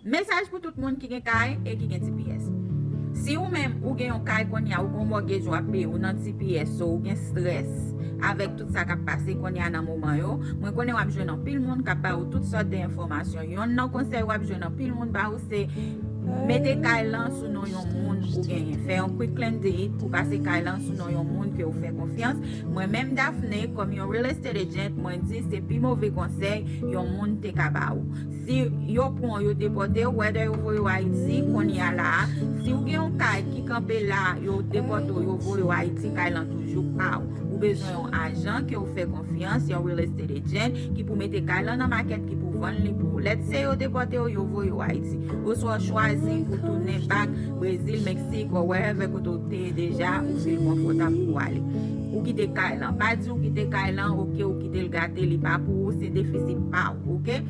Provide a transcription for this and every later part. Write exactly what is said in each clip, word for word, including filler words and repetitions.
Mesaj pou tout moun ki gen kay e ki gen T P S. Si ou menm ou gen yon kay kounye a, ou gen yon mortgage w ap peye, ou nan T P S, so ou gen strès avèk tout sa k ap pase kounye a nan moman yo, mwen konnen w ap jwenn anpil moun k ap ba ou tout sòt de enfòmasyon. Yonn nan konsèy w ap jwenn anpil moun ba ou se mete kay lan sou non yon moun ou genyen. Fè yon quitclaim deed pou pase kay lan sou non yon moun ke ou fè konfyans. Mwen menm Daphné, kòm yon real estate agent, mwen di se pi move konsèy yon moun te ka ba ou. Si yo pran w, yo depòte w, whether yo voye w Ayiti, kounye a la a, si w gen yon kay ki kanpe la, yo depòte w, yo voye w Ayiti, kay lan toujou pa w. Ou bezwen yon ajan ke w fè konfyans, yon real estate agent, ki pou mete kay lan nan makèt, ki pou vann li pou ou. Let's say yo depòte w, yo voye w Ayiti. Oswa w chwazi pou tounen back Brezil, Meksik, or wherever kote w te ye deja, ou feel konfòtab pou w ale. Ou kite kay lan. Pa di ou kite kay lan, oke, ou kite l gate, li pa pou ou, se defisit pa w, oke?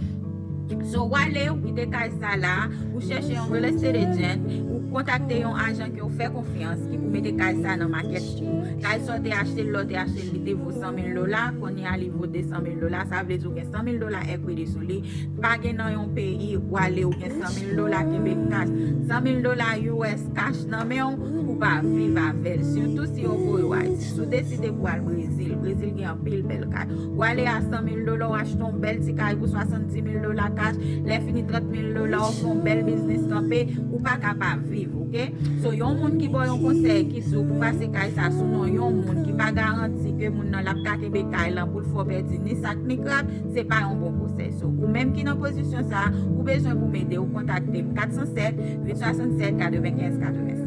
So, w ale, ou kite kay sa la, ou chèche yon real estate agent, ou kontakte yon ajan ke w fè konfyans ki pou mete kay sa nan makèt pou ou. Kay sa w te achte l, lè w te achte l, li te vo san mil dola, kounye a li vo de san mil dola, sa vle di ou gen san mil dola equity sou li. Pa gen nan yon peyi w ale ou gen san mil dola kenbe cash, san mil dola U S cash nan men w pou w pa viv avè l. Sitou si yo voye w Ayiti. Si w deside pou w al Brezil, Brezil gen anpil bèl kay. W ale a san mil dola, w achte yon bèl ti kay pou swasanndis mil dola cash. Lè fini trant mil dola, w fè yon bèl biznis kanpe, ou pa ka pa viv, oke? So, yon moun ki ba w yon konsèy, ki di w pou pase kay sa sou non yon moun ki pa garanti ke moun nan l ap ka kenbe kay lan pou l fè w pèdi ni sak ni krab, se pa yon bon konsèy. So, ou menm ki nan pozisyon sa, ou bezwen pou m ede w, kontakte m kat san sèt, uit swasannsèt, katrevenkenz katrevenn.